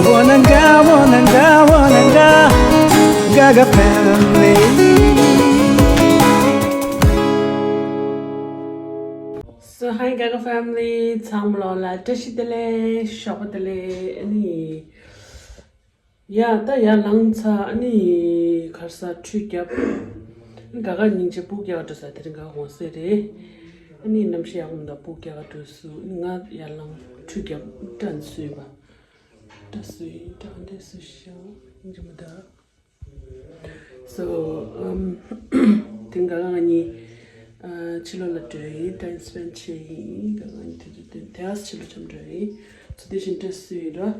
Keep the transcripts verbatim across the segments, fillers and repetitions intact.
Wananga, wananga, wananga, Gaga family. So, hi Gaga family, ཚང་མ་ལོ་ལ་བཀྲ་ཤིས་བདེ་ལེགས། ཞོགས་པ་བདེ་ལེགས། ཨ་ནི་ཡ་ད་ཡར་ལངས་ཚར། ཨ་ནི་གར་ས་ཁྲུས་བརྒྱབ། ཨ་ནི་ག་ག་སྙིང་རྗེ་སྤུ་གུ་རྒྱག་འགྲོ་ས་དེ་རིང་ག་ག་འོང་ས་རེད། ཨ་ནི་རྣམ་ཤེས་ཡག་མོ་དང་སྤུ་གུ་རྒྱག་འགྲོ་སུ། ཨ་ནི་ང་ཡར་ལངས་ཁྲུས་བརྒྱབ། སྐྲ་བཟོས་པ། སྐྲ་བཟོས་ཡིན། སྐྲ་འདྲ་བཟོས་ཤག་སྙིང་རྗེ་མོ་དང་། So, um, དེ་ག་ག་ང་གཉིས་ཨ་ཕྱི་ལོགས་ལ་འགྲོ་ཡིན། time spend བྱེད་ཡིན། ག་ག་ང་གཉིས་དུས་ཚོད་བཏོན་དེ་ཨ་ཕྱི་ལོགས་འཆམ་འགྲོ་ཡིན། So དེ་བཞིན་སྐྲ་བཟོས་ཡིན་ར།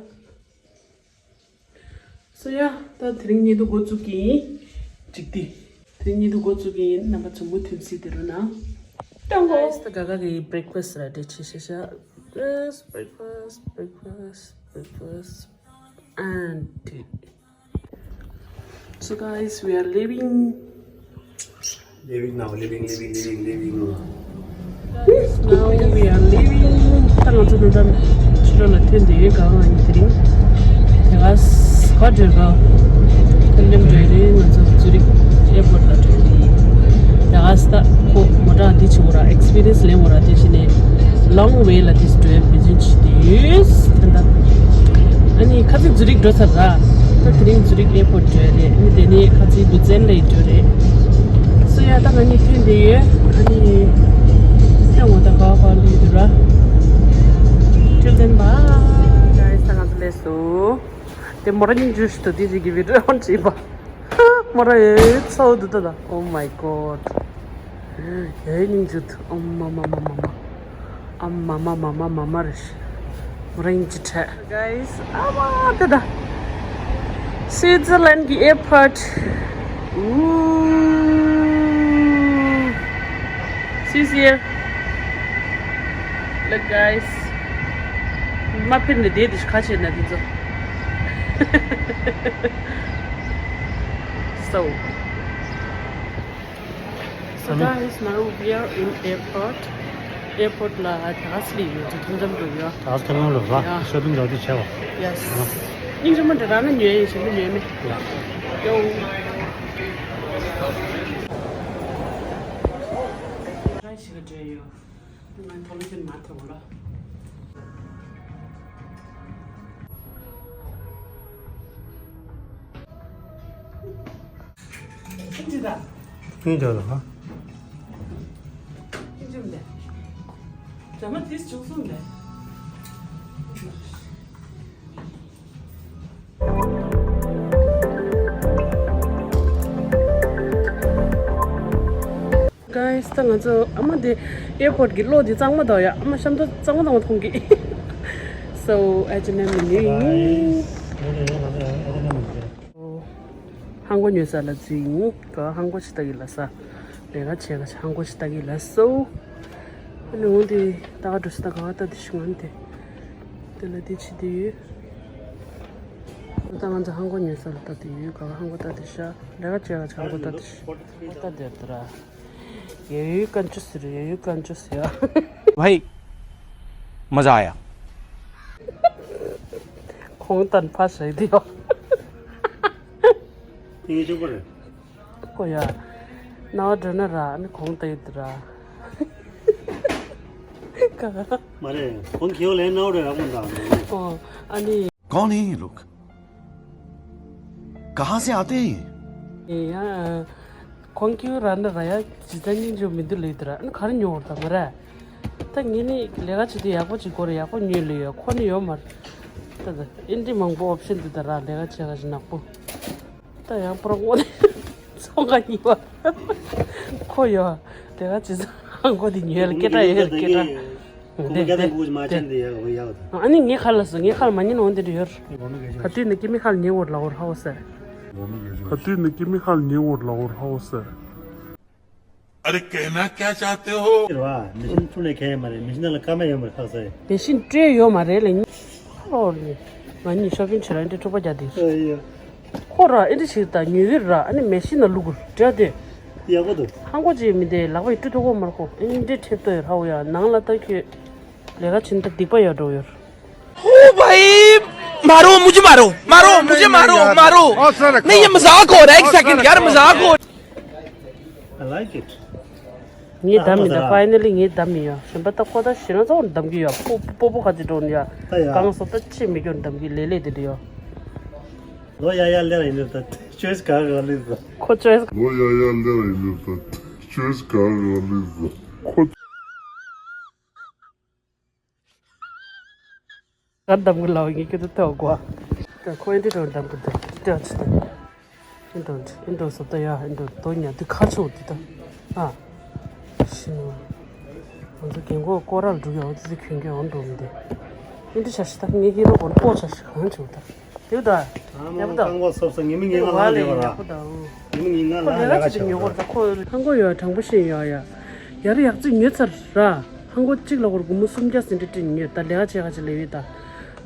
So yeah, ད་དེ་རིང་ཉིན་དུ་འགོ་བཙུགས་ཀྱི་ཡིན། འགྲིག་སྟེ། དེ་རིང་ཉིན་དུ་འགོ་བཙུགས་ཀྱི་ཡིན། རྣམ་པ་ཚོ་མུ་མཐུད་གཟིགས་བསྡད་རོགས་གནང་། ད་ག་ག་གི་breakfast ར་འདྲེ་ཆེ་ཤ་ཤ། Yes, breakfast, breakfast, breakfast. And So guys, we are leaving. Leaving now, leaving, leaving, leaving, leaving. Guys, now we are leaving. ད་ང་ཚོ་འདི་ད་ཕྱི་ལོགས་ལ་ཐོན་བསྡད་ཡོད། ག་བ་ང་གཉིས་དེ་རིང་། དེ་ག་ག་འགྲོ་ག་ཧ་ལམ་འགྲོ་རེད། ང་ཚོ་ཛུ་རིག་ཨེར་པོར་ཊི་ལ་འགྲོ་རེད། དེ་ག་ས་ད་ཁོ་མོ་ཊ་འདི་བྱེད་དགོས་ར། ཨེག་སི་པི་རི་ཡན་སི་ལེན་དགོས་ར། དེ་བྱས་ནས་long way ལ་དེ་འགྲོ་ཡ་བེད་སྤྱོད་བྱེད་དུས་ད་ལྟ། ཨ་ནི་ཁ་ཚིག་ཛུ་རིག་འགྲོ་ཚར་ར། ད་དེ་རིང་ཛུ་རིག་ཨེར་པོར་ཊི་འགྲོ་ཡ་རེད། ཨ་ནི་དེ་ནས་ཁ་ཚིག་ལུ་ཛེན་ལ་ཡི་འགྲོ་རེད། སོ་ཡ་ད་ང་གཉིས་ཐོན་བསྡད་ཡོད། ཨ་ནི་ད་ངོ་ད་ག་བ་ག་ལུས་འདུག་ར། Till then, bye. Guys, ད་ང་ཚོ་སླེབས་སོང་། དེ་མོ་ར་སྙིང་རྗེ་ཞིག་འདུག་དེ་ཅིག་གི་བི་ཌི་ཡོ་བྲིས་པ། མོ་ར་ཡོད་ཚོ་འདུག་ད་ད། Oh my God. ཡོད་སྙིང་རྗེ་འདུག་ཨ་མ་མ་མ་མ་མ། ཨ་མ་མ་མ་མ་མ་མ་རེད། མོ་ར་སྙིང་རྗེ་ཁྲལ། Guys, ཨ་མ་ད་ད། སུའི་ཛི་ལན་གྱི་ཨེར་པོར་ཊི། Ooh. See you here. Look, guys. མ་ཕེབས་ནས་བསྡད་དེ་ཁ་ཕྱེ་ན་དེ་ཚོ། So. So guys, now we are in airport. ཨེར་པོར་ཊི་ལ་ད་ག་སི་ལི་ཡོད་ཚོ་འཐུང་འཇམ་འགྲོ་ཡོད། ད་ག་སི་འཐུང་འཇམ་འགྲོ་བ། Yeah. ཤོ་ཕིང་འགྲོ་དུས་བྱས་པ། Yes. སྙིང་རྗེ་མོ་འདྲ་རང་ན་ཉོས་ཡིན་ཞིག་ལ་ཉོས་མེད། Yeah. ཡོ། རང་ཞིག་ག་འདྲ་ཡོད། ང་ཐོག་ལ་ཁྱོད་མ་ཐོག་ལ། ཁྱོད་ཀྱི་ད། ཁྱོད་ཀྱི་ད་ཧ། ཁྱོད་ཀྱི་མ་འདས། ཇ་མ་དེས་བྱུང་སོང་འདས། Guys, ད་ང་ཚོ་ཨ་མ་དེ་ཨེར་པོར་ཊི་གི་གློག་དེ་གཙང་མ་དང་ཡ། ཨ་མ་ཤམ་ཐབས་གཙང་མ་དང་མ་མཐོང་གི། So, ཨ་ཅེ་ནེ་མི་ནི་ཡིན། ཧང་གོ་ཉོས་ས་ལ་འཛུལ་ཡིན། ག་ཧང་གོ་ཅི་ལྟ་གི་ལ་ས། ལས་ཀ་བྱེད་ག་ཧང་གོ་ཅི་ལྟ་གི་ལ་སོ། ཨ་ནི་འོང་དེ་ད་ག་འགྲོ་ས་ད་ག་བ་ལྟ་དེ་ཤི་ངན་དེ། དེ་ལ་དེ་ཆི་དེ་ཡོད། ད་ང་ཚོ་ཧང་གོ་ཉོས་ས་ལ་ལྟ་དེ་ཡོད། ག་ག་ཧང་གོ་ལྟ་དེ་ཤ། ལས་ཀ་བྱེད་ག་ཧང་གོ་ལྟ་དེ་ཤ། ལྟ་དེ་ལྟ་ར། ཡ་ཡུ་ཀན་ཅུ་ཟེར། ཡ་ཡུ་ཀན་ཅུ་ཟེར་ཡ། भाई, मजा आया। ཁོང་ཏན་ཕ་ཤ་དེ་ཡོ། ཡིན་ཅུག་པ་རེད། ཁོ་ཡ། ན་བ་འགྲོ་ན་ར་ནི་ཁོང་ཏན་ཡོད་ར། ཀ་ཀ། མ་རེད། ཁོང་གིའོ་ལེན་ནའོ་རེད་ར་ཁོང་དང་། ཨོ། ཨ་ནི། कौन है ये लोग? कहाँ से आते हैं ये? ཡ། ཁོང་གིའོ་ར་ན་ར་ཡ་ཇི་ཙམ་སྙིང་རྗེ་མི་འདུག་ལེ་དེ་ར་ཨ་ནི་ག་རེ་ཉོ་བར་དང་མ་ར། ད་ངས་ནི་ལས་ཀ་བྱེད་དུས་ཡག་པོ་ཅིག་དགོས་རེད། ཡག་པོ་ཉོས་ལེ་ཡོད། ཁོ་ནི་ཡོད་མ་རེད། ད་ད་ཨིན་དྲི་མང་པོ་ཨོབ་ཤན་འདུག་ད་ར། ལས་ཀ་བྱེད་ག་ཞིག་ནག་པོ། ད་ཡང་པར་ངོ་ནས་ཚོང་ཁང་གཉིས་པ། ཁོ་ཡོད། དེ་ག་ཅི་ཟ་ཧང་གོ་དེ་ཉོས་ལ་སྐད་གྲགས་ཡོད་སྐད་གྲགས། ཁོ་མོ་སྐད་གྲགས་གུ་མ་ཅན་དེ་ཡག་གོ་ཡག་དང་། ཨ་ནི་ངའི་ཁ་ལ་སོ་ངའི་ཁ་ལ་མ་ཉན་འོང་དེ་འདྲ་ཡོད། ག་དུས་ནི་ཀི་མི་ཁ་ལ་ཉན་འོར་ལ་འོར་ཧའོ་སེ། ག་དུས་ནི་ཀི་མི་ཁ་ལ་ཉན་འོར་ལ་འོར་ཧའོ་སེ། अरे कहना क्या चाहते हो? རེད་བ། མེ་ཤིན་འཕྲུལ་ལས་ཁེ་མ་རེད། མེ་ཤིན་ནང་ལ་ཀ་མེད་ཡོད་མ་རེད་ཁག་ས། མེ་ཤིན་སྤྲད་ཡོད་མ་རེད་ལ། ཁོ་རེད། ང་གཉིས་ཤོ་པིང་བྱེད་ར་འདི་འཁྲུག་པ་རྒྱག་དེ། ཨ་ཡ། ཁོ་ར་ཨེ་འདྲ་ཞིག་ད་ཉོས་གི་ར་ཨ་ནི་མེ་ཤིན་ན་བླུག་གི་ར་དེ། ཡག་པོ་འདུག་ཧང་གོ་ཅིག་མི་དེ་ལག་པ་ཡི་ཏུ་ཐོ་གོ་མར་ཁོ་ཨེ་འདྲ་ཁྲེབ་ཏོ་ཡོད་ར་འོ་ཡ། ནང་ལ་ད་ཁྱོད་ལས་ཀ་བྱིན་ད་སྡིག་པ་ཡོད་འགྲོ་ཡོད། ओ भाई, मारो मुझे मारो, मारो, मुझे मारो, मारो। नहीं, ये मजाक हो रहा है, एक सेकंड यार, मजाक हो रहा है। I like it. ངས་བདམས་མི་འདུག་ཕ་ནི་ལི་ངས་བདམས་མི་ཡོད། གཞན་པ་ད་ཁོ་ད་ཞེ་ན་ཚོགས་བདམས་ཀྱི་ཡོད། སྤོ་སྤོ་སྤོ་ཁ་ཅིག་འགྲོ་ནི་ཡོད། ད་ཡ། གང་སོ་ད་ཅི་མི་སྐྱོར་བདམས་ཀྱི་ལེ་ལེ་དེ་འདྲ་ཡོད། ལོ་ཡ་ཡ་ལེ་ར་ཡིན་ད་ཅོས་ག་ག་ལི་ཟ། ཁོ་ཅོས། ལོ་ཡ་ཡ་ལེ་ར་ཡིན་ད་ཅོས་ག་ག་ལི་ཟ། ཁོ། གར་འདམ་གི་ལའོ་ངས་ཁྱོད་ཚོ་ཐོག་གོ། ཁོ་ཨིན་དྲི་འདམ་གི་འདུག་ལྟོས་ཅི་ད། ཨིན་འདྲ་ཨིན་འདྲ་སོ་ད་ཡ་ཨིན་འདྲ་དོ་ཉ་དུ་ཁ་ཆོ་དུ་ད། ཨ། ཤི་ནོ། ང་ཚོ་རྒན་གོག་སྐོར་ར་ལ་འགྲོ་ཡ་འོ་དེ་ཚོ་གྱོན་གྱོན་འོང་འགྲོ་མི་འདུག་ཨིན་དྲི་ཆ་ཤི་ད་ངས་ཁྱེད་རོགས་གོ་ལ་ཨོ་ཆ་ཤི་གང་ཆོ་ད། དེ་ད། ཡག་པོ་ད། རྐང་པ་སོབ་སོབ་ཉི་མ་ངན་ལ་ལ་ལེ་བ་ར། ཉི་མ་ངན་ལ་ལ་ལ་ཆ་བ་ར། ཁོ་ལྷ་མགོ་ཡོད་དྲང་པོ་ཤེས་ཡོད་ཡ། ཡར་ཡག་ཙི་ཉོས་ཚར་ར། ལྷ་མགོ་གཅིག་ལ་སྒོར་སྒོར་མོ་སུམ་བརྒྱ་ཟིན་འདྲ་སྤྲད་ཉོས་ད་ལས་ཀ་བྱེད་ག་ཅི་ལས་ཡོད་ད།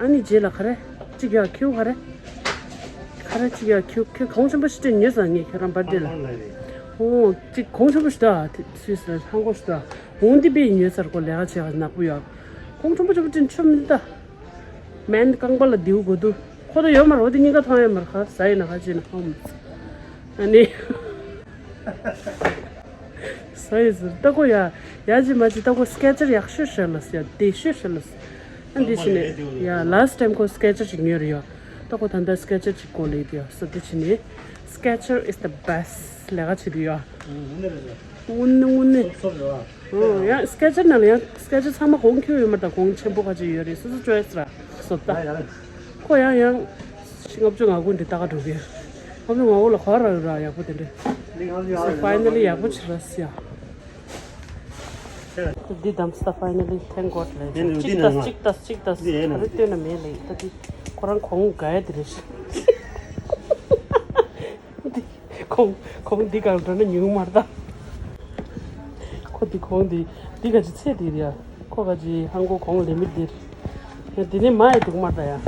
ཨ་ནི་རྗེས་ལ་ག་རེ། གཅིག་ཡག་ཁྱེའུ་ག་རེ། ག་རེ་གཅིག་ཡག་ཁྱེའུ་ཁྱེའུ་གོང་ཆེན་པོ་ཞིག་སྤྲད་ཉོས་ས་ངས་ཁྱེད་རང་བར་དེ་ལ། ཨོ་གཅིག་གོང་ཆེན་པོ་ཞིག་ད་སུས་ལ་ལྷ་མགོ་ཞིག་ད། འོང་འདི་པས་ཉོས་ཚར་གོ་ལས་ཀ་བྱེད་ག་ནག་པོ་ཡག་གོང་ཆེན་པོ་ཆེན་པོ་སྤྲད་ཆོ་མི་ད། མན་རྐང་པ་ལ་རྡེའུ་དགོས་འདུག་ཁོ་ད་ཡོད་མ་རེད། འོ་དེ་སྙིང་ག་ཐང་ཡོད་མ་རེད། ཁ་ཟ་ཡིན་ན་ཁ་ཅིག་ན་ཧམ། ཨ་ནི། ཟ་ཡི་ཟེར་ལྟ་གོ་ཡ། ཡ་ཅི་མ་ཅི་ལྟ་གོ་སྐེ་ཅར་ཡག་ཤོས་ཤར་ལ་ཟེར་ཡ་བདེ་ཤོས་ཤར་ལ་ཟེར། ཨ་འདི་ཕྱི་ནས་ཡ་ལ་སི་ཊི་ཊེམ་ཁོ་སྐེ་ཅར་ཅིག་ཉོས་རེད་ཡ། ལྟ་གོ་ད་ལྟ་སྐེ་ཅར་ཅིག་གོ་ལེ་དེ་ཡ་ས་འདི་ཕྱི་ནས། Skechers is the best ལས་ཀ་བྱེད་དུ་ཡ། དངོས་གནས་དངོས་གནས། ཨོ་ཡང་སྐེ་ཅར་ནང་ལ་ཡང་སྐེ་ཅར་ཚང་མ་གོང་ཁེ་ཡོད་མ་རེད་ད། གོང་ཆེན་པོ་ཁ་ཅིག་ཡོད་རེད། སོ་སོ་ཅོའི་སི་ར་སོ་ད། ཁོ་ཡང་ཡང་ལྔ་བཅུ་ང་དགུ་འདི་ལྟ་ག་འགྲོ་གི། ལྔ་བཅུ་ང་དགུ་ལ་ག་ར་ཡོད་ར་ཡག་པོ་དེ་འདྲ། So finally ཡག་པོ་བྱེད་ར་སི་ཡ། འདི་བདམས་ས་finally thank God ལས། གཅིག་ལྟ་གཅིག་ལྟ་གཅིག་ལྟ་ག་རེ་སྟོན་ན་མེད་ལས་ད་འདི་ཁོ་རང་གོང་དགའ་ཡ་དེ་རེད། གོང་གོང་འདི་གང་འགྲོ་ན་ཉུང་མར་ད། ཁོ་འདི་གོང་འདི་འདི་ག་ཅི་ཚད་འདི་རེད་ཡ། ཁོ་ག་ཅི་ཧང་གོ་གོང་ལེ་མི་འདིར། ཡ་འདི་ནས་མ་ཡི་འདུག་མར་ད་ཡ།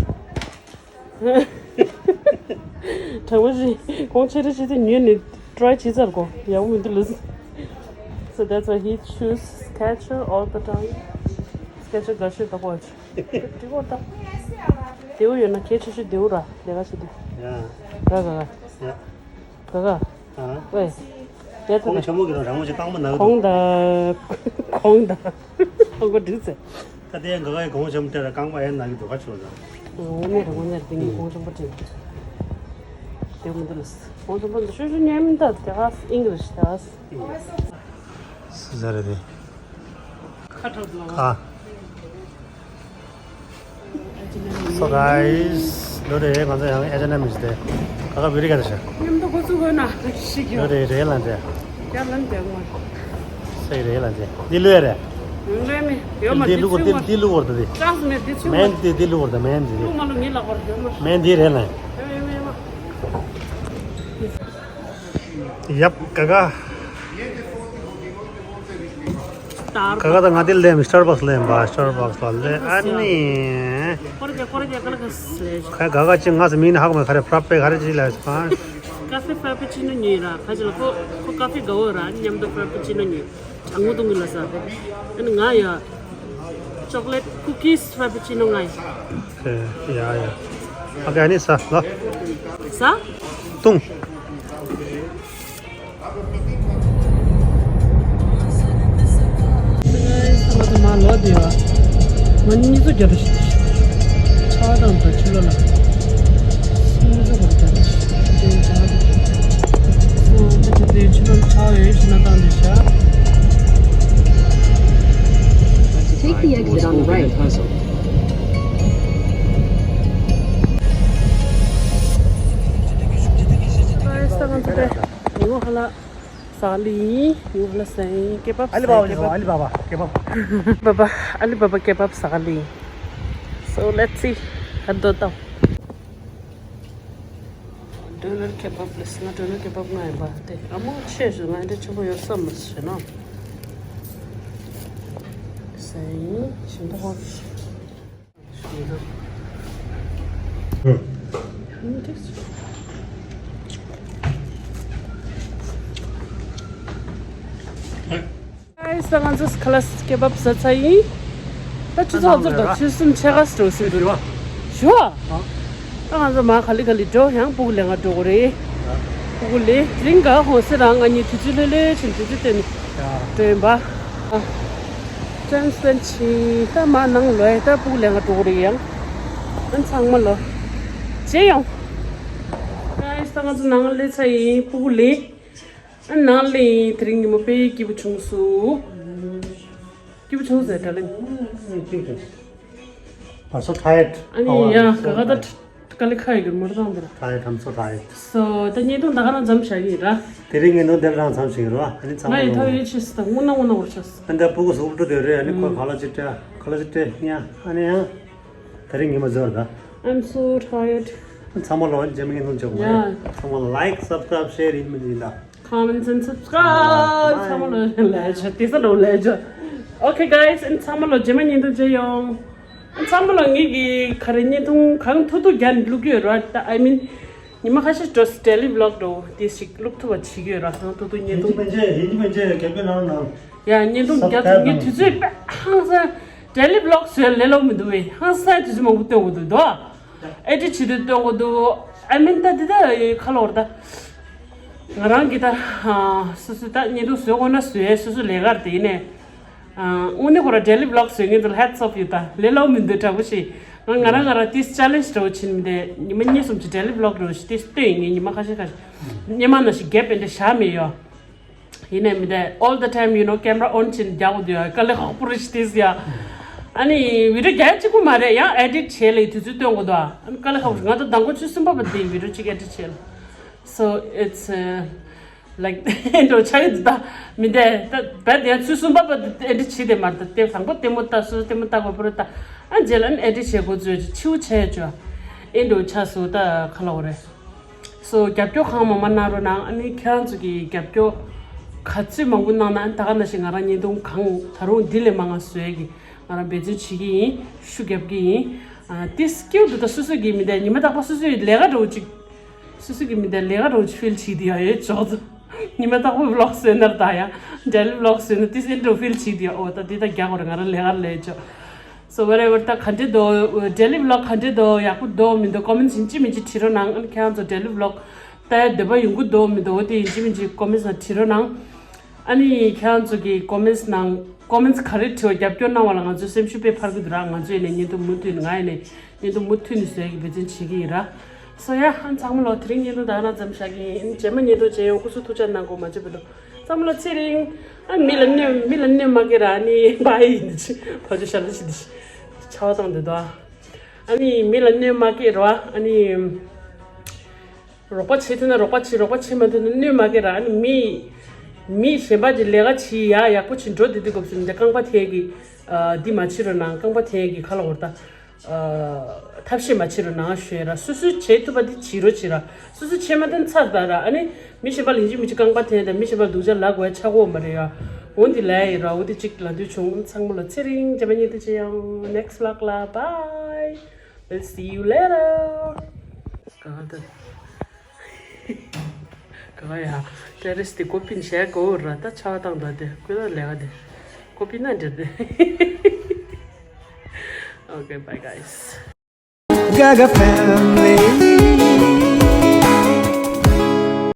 དྲང་པོ་ཞིག་གོང་ཆེ་རེ་ཆེ་དེ་ཉོས་ནས་try བྱེད་ཚར་གོ་ཡག་པོ་མི་འདུག་ལུས། So that's why he choose Skechers all the time. Skechers དགའ་ཤོས་ད་གོ་ཅི། དེ་གོ་ད། དེ་བོ་ཡོད་ན་གལ་ཆེ་ཤོས་དེ་བོ་ར་ལས་ཀ་བྱེད་དུས། ཡ། ག་ག་ག་ཡ། ག་ག་ཨ། ཝེ། ཡ་ད་གོང་ཆེན་མོ་གི་རང་རང་མོ་ཆེ་རྐང་པ་ན་གི་གོང་འདུག་ད། གོང་ད། ཧང་གོ་འགྲིག་ཚེ། ད་དེ་ཡང་ག་ག་ཡི་གོང་ཆེན་མོ་དེ་ལ་རྐང་པ་ཡན་ན་གི་འདུག་ག་ཆོག་ད། ངོ་མ་རེད་ངོ་མ་རེད། དེ་ངས་གོང་ཆེན་པོ་དྲན་དེ་མི་འདུག་ལ། གོང་ཆེན་པོ་འདི་ཤོད་ཤོད་ཉན་མི་འདུག་དེ་ག་ཨིན་གི་རེད་དེ་ག་སུ་ཟ་རེད་དེ། ཁ་ཁྲག་འདུག་ཨ། So guys, ལོ་རེ་ང་ཚོ་ཡང་ཨེ་ཅེ་ཨེན་ཨེམ་ཡིན་ཏེ། ཁ་ཁ་བི་རི་ག་རེ་ཤ། མཉམ་དུ་འགོ་ཚུགས་དགོས་ན་ཤི་གི་ལོ་རེ་རེ་ལ་འདྲ། ཡར་ལངས་བསྡད་དགོས། སེ་རེ་ལ་འདྲ། འདི་ལོས་རེད། ལོས་མེད་ཡོད་མ། འདི་ལུ་གོ་འདི་འདི་ལུ་གོ་འདི། ཅག་མེད་འདི་ཚུ་མེན་འདི་འདི་ལུ་གོ་འདི་མེན་འདི། ལུ་མ་ལུ་ངེད་ལ་གོ་ཡོད་མ། མེན་འདི་རེད་ལ། ཡོད་ཡོད་ཡོད་མ། ཡབ་ག་ག། ག་ག་ད་ང་དེ་ལེམ་སི་ཊར་བག་སི་ལེམ་པ་སི་ཊར་བག་སི་ལ་ལེ་ཨ་ནི། ཁོ་རེ་ཁོ་རེ་ག་ལ་ག་སི་ལེ། ཁ་ག་ག་ཅི་ང་སི་མིན་ཧག་མེ་ཁ་རེ་ཕྲ་པེ་ཁ་རེ་ཅི་ལ་སི་ཕ། ཀ་ཧྥེ་ཕྲ་པེ་ཅི་ནོ་ཉོས་ར་ཁ་ཅི་ལ་ཁོ་ཁོ་ཀ་ཧྥེ་དགའ་བོ་ར་མཉམ་དུ་ཕྲ་པེ་ཅི་ནོ་ཉོས། གྲང་མོ་གཏོང་གི་ལ་ཟ། ཨ་ནི་ང་ཡ། ཅོག་ལེ་ཊི་ཀུ་ཀི་སི་ཕྲ་པེ་ཅི་ནོ་ང་ཡ། ཡ་ཡ། ཨ་ཀ་ཨ་ནི་ཟ་ལ། ཟ། བཏུང་། ང་ཚོ་མ་ལོག་དེ་བ། ང་གཉིས་ཚོ་རྒྱབ་ཞིག་ཆ་དང་ད་ཕྱི་ལོ་ལ། གཉིས་ཚོ་གོ་རྒྱབ་ཞིག་དེ་ཆ་དང་། ཨོ་ད་ཆ་དེ་ཕྱི་ལོ་ལ་ཆ་ཡོད་ཞིག་ན་དང་དེ་ཤ། Take the exit on the right. Guys, ད་ང་ཚོ་དེ་ཉི་མ་ཧ་ལ། ཟ་ག་ལི་ཡིན། ཡུ་ཧ་ལ་སེང་ཀེ་བབ། ཨ་ལི་བ་བ་ཨ་ལི་བ་བ་ཀེ་བབ། བ་བ་ཨ་ལི་བ་བ་ཀེ་བབ་ཟ་ག་ལི་ཡིན། So let's see. ག་འདོད་དང་། ཌོ་ནར་ཀེ་བབ་ལས་ང་ཌོ་ནར་ཀེ་བབ་ང་ཡིན་པ་དེ་ཨ་མོ་ཆེ་ཞུ་ང་འདྲ་ཆེན་པོ་ཡོད་བསམ་མ་ཞུ་ན། སེང་ཞིམ་ཐོག Guys, ང་ཚོ་ཁ་ལག་ཀེ་བབ་ཟ་ཚར་ཡིན། ད་ཆུ་ཚོད་ཚོད་དང་ཆུ་གསུམ་ཕྱེད་ཀ་འགྲོ་ཟིན་འདུག་ཞུ་བ། ང་ཚོ་མར་ག་ལེ་ག་ལེ་འགྲོ། ཡང་སྤུ་གུ་ལེན་ག་འགྲོ་གི་རེད། སྤུ་གུ་ལེན་དེ་རིང་ག་ཧོ་སི་རང་ང་གཉིས་དུས་ཚོད་ལྷོད་ལྷོད་ཕྱིན། དུས་ཚོད་བཏོན་ནས་འགྲོ་ཡིན་པ། ཊེམ་སྤེན་ཕྱིན། ད་མར་ནང་ལོག་ཡ། ད་སྤུ་གུ་ལེན་ག་འགྲོ་གི་རེད། ཡང་ཨ་ཚང་མ་ལོ་རྗེས་ཡོང་། ཀའི་སི། ད་ང་ཚོ་ནང་སླེབས་ཚར་ཡིན། སྤུ་གུ་ལེན། ཨ་ནང་ལ་ཡིན། དེ་རིང་ཉི་མ་དཔེ་སྐྱིད་པོ་བྱུང་སོང་། སྐྱིད་པོ་བྱུང་ཟེར་དྲ་ལེན། I'm so tired. ཨ་ནི་ཡ་ག་ག་ད་དཀའ་ལས་ཁག་ཡོད་གི་མོར་དང་དེ་ར། Tired, I'm so tired. སོ་ད་བརྙན་ཐུང་ད་ག་རང་མཚམས་བཞག་གི་ཡིན་ར། དེ་རིང་བརྙན་ཐུང་དེ་རང་མཚམས་བཞག་གི་ར། ཨ་ནི་ཚང་མ་ང་ཡི་ཐོག་ཡོད་ཆེ་སི་ད་དངོས་གནས་དངོས་གནས་བོར་ཆ་སི། ཨ་ནི་ད་སྤུ་གུ་གཟུགས་པོ་སྤྲོ་དེ་རེད། ཨ་ནི་ཁོ་ག་ལ་ཅི་སྤྲད་ག་ལ་ཅི་སྤྲད་ཡ། ཨ་ནི་ཡ་དེ་རིང་ཉི་མ་ཟེར་ད། I'm so tired. ཚང་མ་ལོ་རྗེས་མ་བརྙན་ཐུང་བྱེད་དགོས་རེད། ཚང་མ་like, subscribe, share ཡིན་མི་ཡིན་ད། Comments and subscribe. ཚང་མ་ལོ་ལས་ཆོ་དེ་ས་ལོ་ལས་ཆོ། Okay guys, ཨན་ཚང་མ་ལོ་རྗེས་མ་བརྙན་ཐུང་བྱེད་ཡོང་། ཨན་ཚང་མ་ལོ་ངེད་ཀྱི་ག་རེ་བརྙན་ཐུང་གང་ཐུག་ཐུག་རྒྱ་ནས་བླུག་གི་ཡོད་ར། ད་I mean ཉི་མ་ཁ་ཤས་འགྲོ་སི་daily vlog འགྲོ་དེ་ཞིག་བླུག་ཐུབ་པ་བྱེད་ཀྱི་ཡོད་ར། གང་ཐུག་ཐུག་བརྙན་ཡིན་གཅིག་ཐུང་མིན་གཅིག་ཡིན་གཅིག་མིན་གཅིག་རྒྱབ་སྐྱོར་གནང་རོགས་གནང་། ཡ་བརྙན་ཐུང་རྒྱ་ཐུག་ངའི་དུས་ཚོད་དཔེ་ཧང་སང་། daily vlog བཟོས་ལས་ལོག་མི་འདུག་བས། ཧང་སང་དུས་ཚོད་མང་པོ་སྟོན་དགོས་འདུག་དོ། edit བྱེད་དུས་སྟོན་དགོས་འདུག I mean ད་འདི་ད་ག་ལ་བར་ད། ང་རང་གི་ད་སོ་སོ་ད་བརྙན་ཐུང་བཟོ་དགོས་ན་བཟོས། སོ་སོ་ལས་ཀར་དེ་ཡིན་ནས། དངོས་གནས་ཁོ་ར་daily vlog བཟོས་ངེས་འདུག hats off ཡོད། ད་ལས་ལོག་མི་འདུག་དྲག་པོ་ཞིག་ང་ང་རང་ང་རང་ཏིས་challenge འདྲ་བོ་ཕྱིན་མི་འདུག་ཉི་མ་གཉིས་གསུམ་གྱི་daily vlog འདྲ་བོ་ཞིག་ཏིས་སྟོན་ཡིན། ངས་ཉི་མ་ཁ་ཤས་ཁ་ཤས་སྔོན་མ་ནང་བཞིན་gap དེ་འདྲ་བཞག་མེད་ཡོད། ཡིན་ནའི་མི་འདྲ། all the time you know camera on བྱས་ནས་རྒྱག་དགོས་འདུག་ཡ། དཀའ་ལས་ཁག་པོ་རེད་ཤག་དེས་ཡ། ཨ་ནི་video རྒྱག་གཅིག་པུ་མ་རེད། ཡང་edit བྱས་ལ་དུས་ཚོད་སྟོན་དགོས་འདུག་ཨ་ནི་དཀའ་ལས་ཁག་པོ་རེད། ང་ད་མདང་དགོང་ཆུ་གསུམ་པ་བར་དེ་video གཅིག་edit བྱས་ལ། So it's uh, like འགྲོ་ཆ་ཡོད་ད། མི་འདྲ་ད་བས་དེ་ཡང་ཆུ་གསུམ་པ་བར་edit བྱས་དེ་མ་རེད། ད་དེ་དང་པོ་ལྟད་མོ་ལྟ། སོ་སོ་ལྟད་མོ་ལྟ་དགོས་པོ་རེད་ད། ཨ་རྗེས་ལ་ཨ་ནི་edit བྱེད་དགོས་ཚོད་ཆིའུ་ཆ་ཡོད་ཅོ། ཨེ་འགྲོ་ཆ་སོ་ད་ག་ལ་བ་རེད། སོ་རྒྱབ་སྐྱོར་གང་མང་མང་གནང་རོགས་གནང་། ཨ་ནི་ཁྱེད་རང་ཚོ་གི་རྒྱབ་སྐྱོར་ག་ཚོད་མང་པོ་གནང་ན། ཨ་ནི་ད་ག་ནང་བཞིན་ང་རང་བརྙན་ཐུང་གང་ད་རུང་འདི་ལས་མང་ང་བཟོ་ཡས་ཀྱི་ང་རང་འབད་བརྩོན་བྱེད་ཀྱི་ཡིན། ཤུགས་རྒྱབ་ཀྱི་ཡིན། ཨ་ཏིས་སྐྱིད་འདུག་ད་སོ་སོ་གི་མི་འདྲ་ཉི་མ་རྟག་པར་སོ་སོའི་ལས་ཀ་འདྲ་བོ་ཅིག་སོ་སོ་གི་མི་འདྲ་ལས་ཀ་འདྲ་བོ་ཅིག་feel བྱེད་དེ་ཡ་ཡོད་ཅོག་ཙམ། ཉི་མ་རྟག་པར་vlog བཟོས་ན་ད་ཡ་daily vlog བཟོས་ན་ཏིས་ཨེ་འདྲ་བོ་feel བྱེད་དེ་ཡ། ཨོ་ད་འདི་ད་རྒྱག་དགོས་རེད། ང་རང་ལས་ཀ་ལས་ཅོག So whatever ད་ག་འདྲ་འདུག daily vlog ག་འདྲ་འདུག་ཡག་པོ་འདུག་མི་འདུག་comments ཡིན་གཅིག་མིན་གཅིག་བྲིས་རོགས་གནང་། ཨ་ནི་ཁྱེད་རང་ཚོ་daily vlog ལྟ་ཡ་འདོད་པ་ཡོང་གི་འདུག་མི་འདུག་དེ་ཡིན་གཅིག་མིན་གཅིག་comments ནང་བྲིས་རོགས་གནང་། ཨ་ནི་ཁྱེད་རང་ཚོ་གི་comments ནང་comments ག་རེ་བྲིས་པ་རྒྱབ་སྐྱོར་གནང་བ་ལ་ང་ཚོའི་སེམས་ཤུགས་དཔེ་འཕར་གི་འདུག་ར། ང་ཚོ་ཡིན་ནའི་བརྙན་ཐུང་མུ་མཐུད་ནས་ང་ཡིན་ནའི་བརྙན་ཐུང་མུ་མཐུད་ནས་བཟོ་ཡ་གི་འབད་བརྩོན་བྱེད་ཀྱི་ཡིན་ར། སོ་ཡ་ཨ་ཚང་མ་ལོ་དེ་རིང་བརྙན་ཐུང་ད་ག་རང་ཙམ་བཞག་གི་ཡིན། རྗེས་མ་བརྙན་ཐུང་མཇལ་ཡོང་། སྐུ་གཟུགས་ཐུགས་ཅག་གནང་དགོས། མ་བརྗེད་པ་འདུག་ཚང་མ་ལ་ཚེ་རིང་། ཨ་མི་ལ་གནོད་མི་ལ་གནོད་མ་སྐྱེལ་ར། ཨ་ནི་བ་ཡི་འདི་ཕ་ཆུ་ཤ་ལ་ཤི་འདི་ཆ་བ་བཏང་འདི་དོ། ཨ་ནི་མི་ལ་གནོད་མ་སྐྱེལ་ར། ཨ་ནི་རོགས་པ་བྱེད་ཐུབ་ན་རོགས་པ་བྱེད། རོགས་པ་བྱེད་མ་ཐུབ་ན་གནོད་མ་སྐྱེལ་ར། ཨ་ནི་མི་མི་གཞན་པ་གྱི་ལས་ཀ་བྱེད་ཡ་ཡག་པོ་བྱེད་འགྲོ་འདི་འདི་དགོས་སུ་འདི་རྐང་པ་ཐལ་གི། འདི་མ་བྱེད་རོགས་གནང་། རྐང་པ་ཐལ་གི་ཁ་ལ་འོར་ད། ཐབས་ཤེས་མ་བྱེད་རོགས་གནང་ཞུ་ཡ་ར། སོ་སོས་བྱེད་ཐུབ་པ་དེ་བྱེད་རོགས་བྱེད་ར། སོ་སོས་བྱེད་མ་ཐུབ་ཚར་ད་ར། ཨ་ནི་མི་གཞན་པ་ལ་ཡིན་གཅིག་མིན་གཅིག་རྐང་པ་འཐེན་དང་མི་གཞན་པ་ལ་སྡུག་ཅག་ལབ་དགོས་ཡ་ཆགས་ཀྱི་ཡོད་མ་རེད་ཡ། འོ་འདི་ལབ་ཡ་ཡིན་ར། འོ་འདི་གཅིག་ལབ་འདོད་བྱུང་། ཚང་མ་ལ་ཚེ་རིང་། རྗེས་མ་བརྙན་ཐུང་མཇལ་ཡོང་། next vlog ལ་bye. We'll see you later. ག་ག་ད། ག་ག་ཡ། ཏེ་རེས་དེ་ཀོ་པི་བྱས་གོ་ར། ད་ཆ་བ་བཏང་ད་དེ་ཀུ་ལ་ལས་ཀ་དེ་ཀོ་པི་ན་འདྲ་དེ། Okay, bye guys. Gaga family.